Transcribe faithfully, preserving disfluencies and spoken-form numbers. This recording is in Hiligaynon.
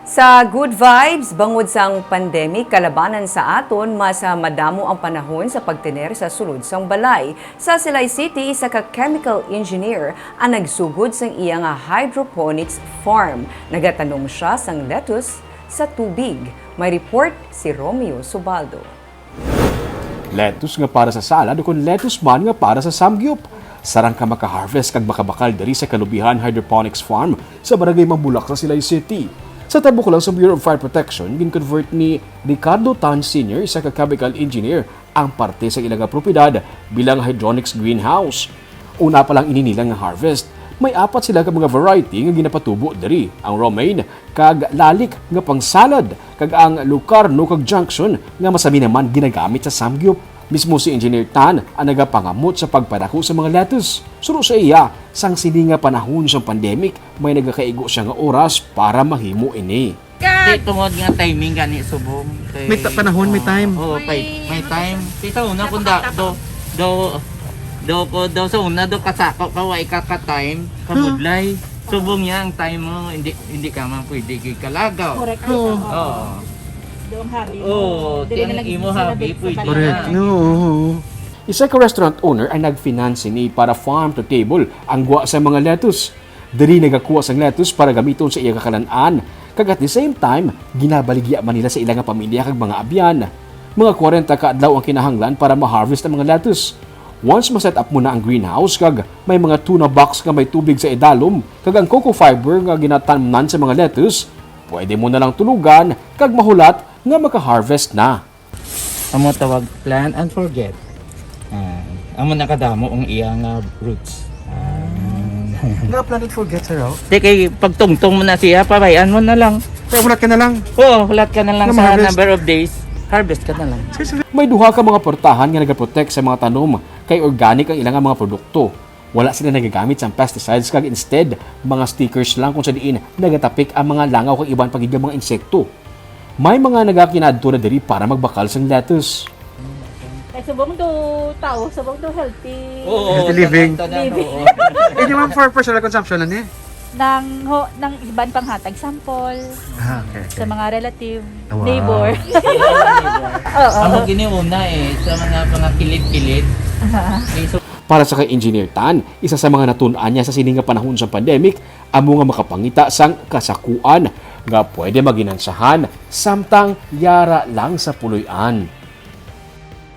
Sa Good Vibes, bangod sang pandemic, kalabanan sa aton, mas, ah, madamo ang panahon sa pagtener sa sulod sang balay. Sa Silay City, isa ka chemical engineer ang nagsugod sang iya nga hydroponics farm. Nagatanom siya sang lettuce sa tubig. May report si Romeo Subaldo. Lettuce nga para sa salad ukon lettuce man nga para sa samgyup. Sarang ka maka-harvest kag makabakal diri sa Kalubihan Hydroponics Farm sa Barangay Mambulak sa Silay City. Sa tabok lang sa Bureau of Fire Protection, gin-convert ni Ricardo Tan Senior, isa ka chemical engineer, ang parte sa ila nga propiedad bilang hydroponics greenhouse. Una pa lang ini nila nga harvest, may apat sila ka mga variety nga ginapatubo diri, ang romaine kag lalik nga pangsalad, kag ang lucarno kag junction nga masami naman ginagamit sa samgyup. Mismo si Engineer Tan ang nagapangamot sa pagpadako sa mga lettuce. Suno sa iya, sang sini nga panahon sang pandemic, may nagakaigo siya nga oras para mahimo ini. Di, tungod nga timing gani subong. Kay, May ta-, panahon, may oo, time. Oo, may, May may time. Di sa una kung da, do, do, do ko, do sa una, do kasako ka, wa ika ka time, kabudlay. Subong niya ang time mo, hindi, hindi ka man pwede gikalagaw. Correct. Oo. Oo. Doon hobby mo. Oo, Dili na ang lang imo sa hobby, labit sa pwede balay. Correct. No, oo. Isa ka restaurant owner ang nag-finance sini para farm to table ang gwa sa mga lettuce. Diri nagakuha sang lettuce para gamiton sa iya kakalan-an, kag at the same time, ginabaligya man nila sa ila nga pamilya kag mga abyan. Mga kwarenta ka adlaw ang kinahanglan para ma-harvest ang mga lettuce. Once ma-set up mo na ang greenhouse kag may mga tuna box nga may tubig sa idalom kag ang coco fiber nga ginatamnan sa mga lettuce, pwede mo na lang tulugan kag mahulat nga maka-harvest na. Amo tawag plan and forget. Ah, amo na kadamo ang iya nga roots. Ah. Nga plan and forget, sir, oh? Di kay pagtungtong mo na siya, pabay-an mo na lang. Pero hulat ka na lang. Oo, hulat ka na lang Nga sa ma-harvest. Number of days, harvest ka na lang. Sir, sir. May duha ka mga portahan nga nagaprotect sa mga tanom kay organic ang ilang mga produkto. Wala sila nagagamit sang pesticides kag instead, mga stickers lang kung sa diin nagatapik ang mga langaw kag iban pa gid nga mga insekto. May mga nagakinaadto na diri para magbakal sang lettuce. Kay subong do tao, subong do healthy. Oo, Healthy living. Tanan, tanan, Living. Oo. Hindi man for personal consumption, ano eh? Nang ho, nang iban panghatag sample Ah, okay, okay. Sa mga relative, Ah, wow. Neighbor. Oo. Amo gini una eh, sa mga, mga kilid-kilid. Aha. Eh, so, Para sa kay Engineer Tan, isa sa mga natun-an niya sa sini nga panahon sa pandemic, amo nga makapangita sang kasakuan nga pwede maginansahan samtang yara lang sa puloy-an.